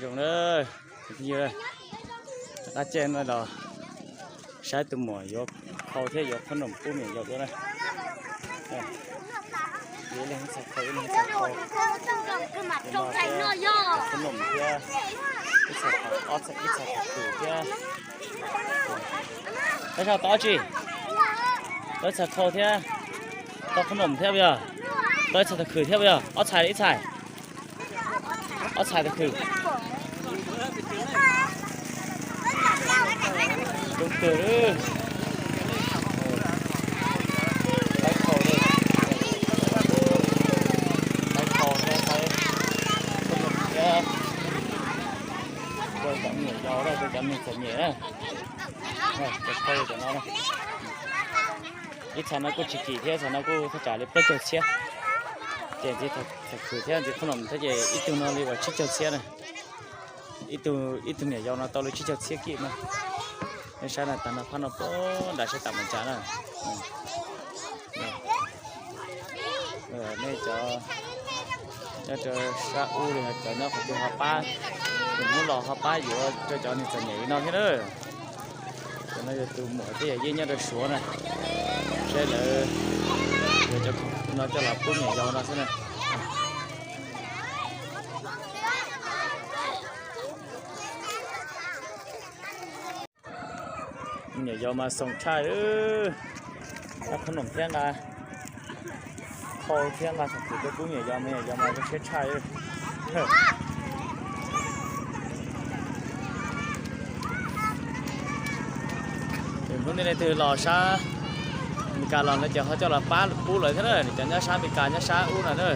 Zoo na, qab caij no los saib tus muam yuav khau thiab yuav khob noom pub niam yau dua na. Ib leeg ib txhais khau, ib leeg ib txhais khau. Khob noom thiab ib txhais, ob txhais, ib txhais khwm thiab. Tab sis tau ob tsi, tau ib txhais khau thiab, tau khob noom thiab puas yog? Tau ib txhais khwm thiab puas yog? Ob txhais ib txhais. Ob txhais khwm. Coob kawg li. Qaib khau, qaib khau thiab, qaib, rau cov me nyuam yaus, rau cov neeg txom nyem na. Cov khau cov no, ib txhais no kuj tsis kim thiab, txhais no kuj thaj tsam li plaub caug txhiab. Ces ntxiv txhais khwm thiab ntxiv khob noom thiab ces ib tug no li uas tsib caug txhiab na. Ib tug, ib tug me nyuam yaus no tau li tsib caug txhiab kim na. Nej saib na, tag no phab no puag nram sab tam Moos Cas na. Nej cov nyob rau sab ub li cov nyob qhov twg ho pab, tus hnub los ho pab yuav rau cov neeg txom nyem li no thiab na. Cov no yog tus muam thiab yawm yij nyob rau Suav na, saib lawv yuav cov khoom no coj los pub me nyuam yaus no xwb na. Me nyuam yaus mas xoom tshaj, khob noom thiab nqa, khau thiab nqa khoom tuaj pub me nyuam yaus, me nyuam yaus mas zoo siab tshaj. Hnub no leej twg los sab Amelikas los no ces ho coj los pab pub lawv thiab na, cov nyob sab Amelikas nyob sab ub no na.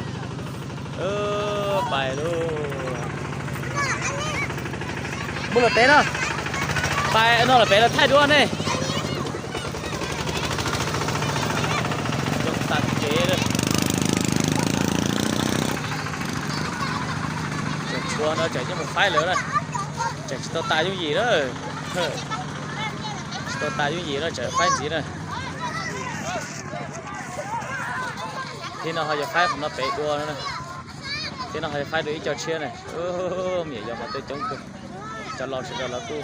Pais lauj. Mus lawm pem no. Pais no lawm pem los thaij dua ne. Coob tas kev. Tseem tshuav no tseem coj mus faib lawv na. Tseem tsis tau tas yooj yim na. Tsis tau tas yooj yim no tseem faib ntxiv na. Thib no ho yog faib qhov no pem dua no. Thib no ho yog faib dua ib co tshiab na. Me nyuam yaus mas tuaj coob kawg. Cov laus sawv daws los kuj